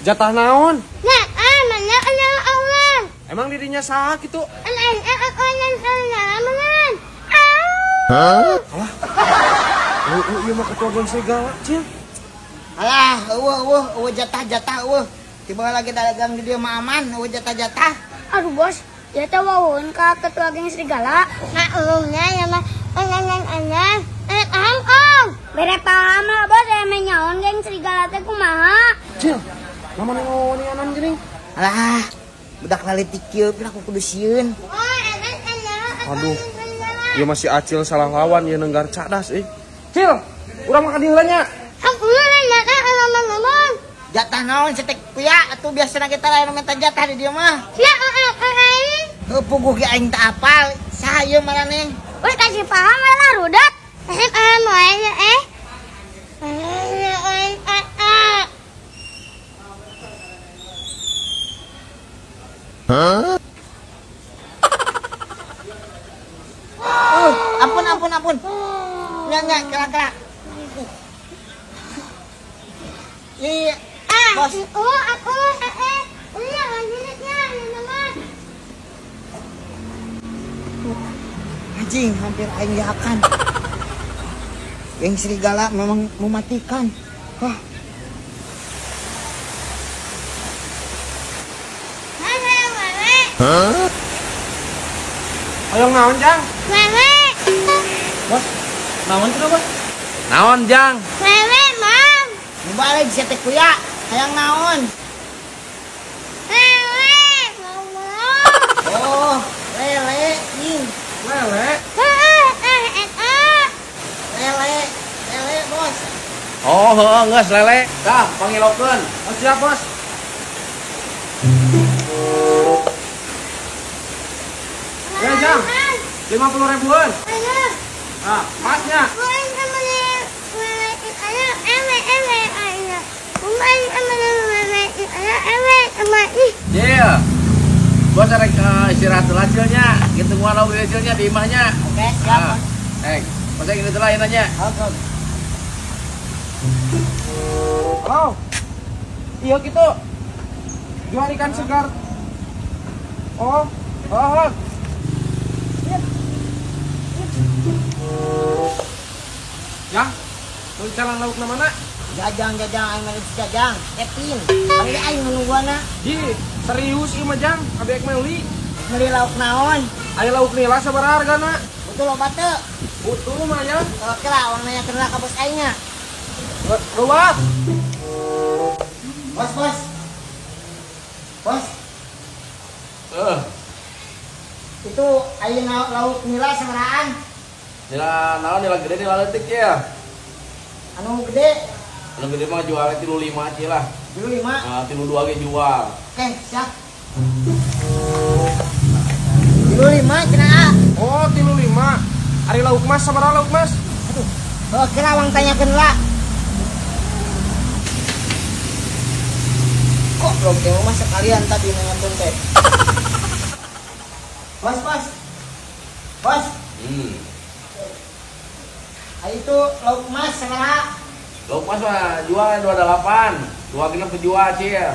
Jatah naon? Nah, mana Allah. Emang dirinya saha kitu? Hah? Alah. Oh, ieu mah ketua geng serigala, Cil. Alah, eueuh jatah-jatah eueuh. Tiba lagi dagang di dieu mah aman, eueuh jatah-jatah. Aduh, Bos. Jatah wawun ka ketua geng serigala. Nah, eueuhnya ya mah anan. Paham, Om. Bere paham lah, Bos. Emang nyaon geng serigala teh kumaha? Cil, mama nengowanianan geuning. Alah, budak laletik kieu pira ku kudu sieun. Aduh. Ieu masih Acil salah lawan ieu nenggar cadas euy. Cil, urang mah ka dieu heula nya. Jatah naon cetek kuya atuh biasana kita lain minta jatah di dieu mah. Heuh puguh ge aing teu apal. Saha ieu maraneh? Wes kasih paham we lah rudat. Hah? Ampun. Nya kelak. Iya. Bos. Oh, aku iya lanjutnya nama. Anjing, hampir aing diakan. Geng serigala memang mematikan. Hah. Hah? Hayang naon, Jang? Wewe. Bos, naon cenah, Bos? Naon, Jang? Wewe, Mam. Balik setek kuya, hayang naon? Wewe, mama. Oh, lele, ing. Lele. Lele, lele, Bos. Oh, heeh, geus lele. Tah, pangilokeun. Oh, siap, Bos. Ya, Jang. 50 ribuan. Ah, pasnya. Cil. Bos arek istirahat heula Cilnya. Gitu gua lauk Cilnya di imahnya. Oke, siap. Bos gini heula nanya. Oke. Halo. Iya gitu. Jual ikan segar. Oh, oh. Ya, tuh jalan lauk na mana? Jajang, aing mah jajang. Kevin, bari aing nungguana. Di, serius ieu mah Jang, abi ek meuli. Meuli lauk naon? Aya lauk nila sabaraha hargana? Butuh loba teu? Butuh lumayan. Oke lah, uang nanyakeun lah ka bos aingnya. Luat. Bos, bos. Bos. Itu aya lauk nila sabarahaan? Nila naon, nila gede, nila leutik ya. Anu gede. Anu gede mah jualnya 35 aja lah. 35? Nah, 32 ge jual. Oke, siap. 35 cenah. Oh, 35. Ari lauk mas sabaraha lauk mas? Aduh. Oke lah, wang tanyakeun lah. Kok belum teh mah sekalian tadi nanyakeun teh. Bos, bos. Bos. Itu lauk mas sabaraha? Lauk mas mah jual 28, 2 genep jual Cil.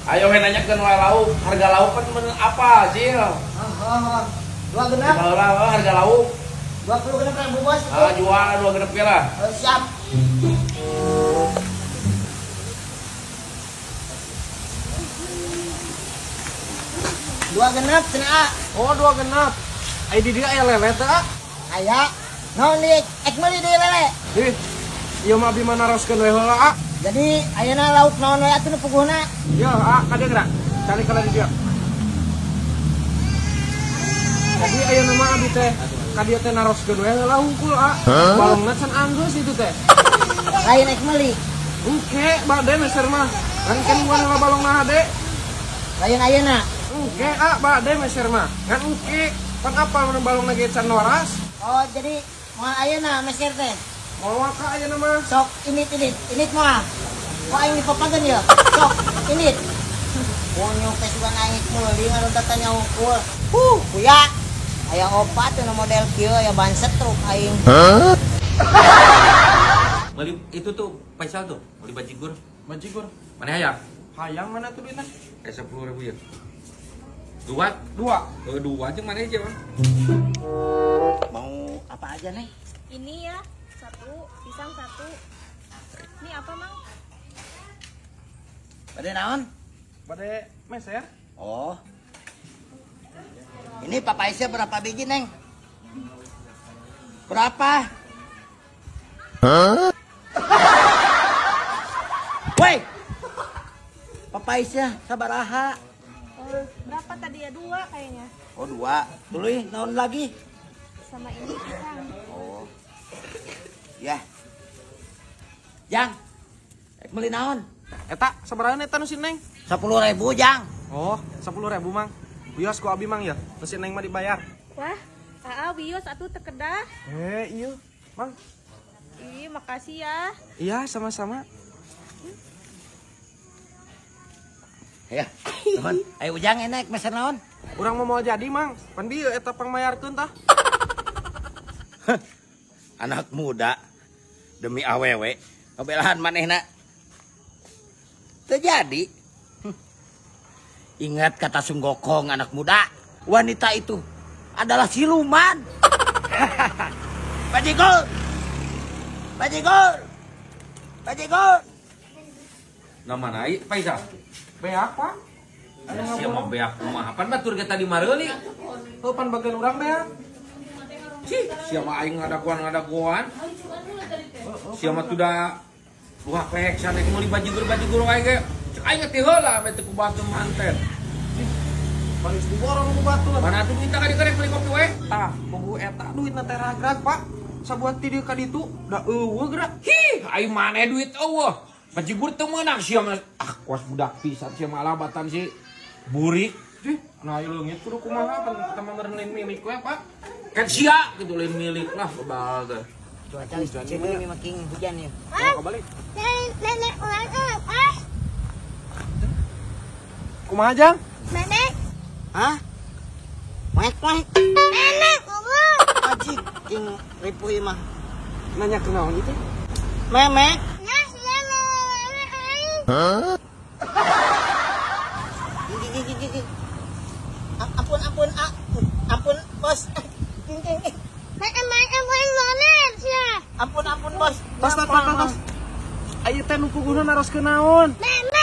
Ayo we nanyakeun wae lauk, harga lauk kan apa Cil? Oh. 2 genep. Baheula harga lauk 20 genep ribu bos. Ah, jual 2 genep ge lah. Oh, siap. 2 genep cenah. Oh, 2 genep. Aya di dieu aya lele teh? Aya. Naon deui? Ek meuli deui lele. Ih, ieu mah abi mah naroskeun we heula, A. Jadi ayeuna lauk naon we atuh nu puguhna? Yo, A, ka dieu geura. Cari ka di dieu. Jadi ayeuna mah abi teh ka dieu teh naroskeun we heula hungkul, A. Balongna can anggeus itu teh. Lain ek meuli. Engke bade meser mah. Kan kan gua heula balongna hade. Lain ayeuna. Engke, A, bade meser mah. Ngan engke pan apal mun balongna ge can waras. Oh, jadi moal ayeuna meser teh. Moal ka ayeuna mah. Sok init moal. Kok aing dipapageun ieu? Sok init. Bonyok teh sugan aing meuli ngarunta tanya hungkul. Huh, kuya. Aya opat nu model kieu aya ban setruk aing. Hah? Beli itu tuh Faisal tuh, beli bajigur. Bajigur. Mana hayang? Hayang mana tuh duitnya? 10.000 ya. Dua. Dua aja mana aja, Bang. Mau apa aja, Neng? Ini ya, satu, pisang satu. Ini apa, Mang? Bade naon? Bade meser. Oh. Ini papaisnya berapa biji, Neng? Berapa? Hah? Woi. Papaisnya sabaraha? Oh, berapa tadi ya? Dua kayaknya. Oh, dua. Tuluy, naon lagi? Sama ini pisang. Oh. Ya. Jang. Rek meuli naon? Eta sabaraha eta nu si Neng? 10.000, Jang. Oh, 10.000, Mang. Wios ku abi, Mang ya. Nu si Neng mah dibayar. Wah, aa wios atuh teu kedah. Iya, Mang. Ih, makasih ya. Iya, sama-sama. Ya, teman. Ayo Ujang enak meser naon? Urang mau jadi, Mang. Pan bieu eta pangmayarkeun tah. Anak muda demi awewe ngabelahan manehna. Terjadi. Ingat kata Sunggokong anak muda, wanita itu adalah siluman. Bajigur. Bajigur. Bajigur. Nama naik, Faisal. Beak, Pak. Ya, sia mah beak kumaha. Pan batur ge tadi mareuli. Heuh, pan bagian urang beak. Cih, sia mah aing ngadagoan. Sia mah tuda luhak lehek sana meuli bajigur-bajigur wae ge. Cek aing teh heula ame teu ku batur manten. Paling diborong ku batur. Mana atuh minta ka dikerek meuli kopi wae. Tah, puguh eta duitna teh ragrag, Pak. Sabuat ti dieu ka ditu da eueuh geura. Hi, aing maneh duit eueuh. Bajigur teu meunang sia mah. Ah, kuas budak pisan sia mah alabatan si burik. Cih, nah ieu leungit kudu kumaha pan kita mah meureun lain milik we, Pak. Kan sia gitu lain milik lah bebal teh. Cuaca hujan ini makin hujan ya. Oh, kebalik. Nenek urang ah. Kumaha, Jang? Nenek. Hah? Mek mek. Nenek ngomong. Ajik jeung ripuh mah. Nanya kunaon itu? Memek. Hah? Gigi. Ampun, ampun, ampun, bos. Gigi. Ampun, ampun, bos. Tas. Ayo teh nu puguna naroskeun naon? Memek.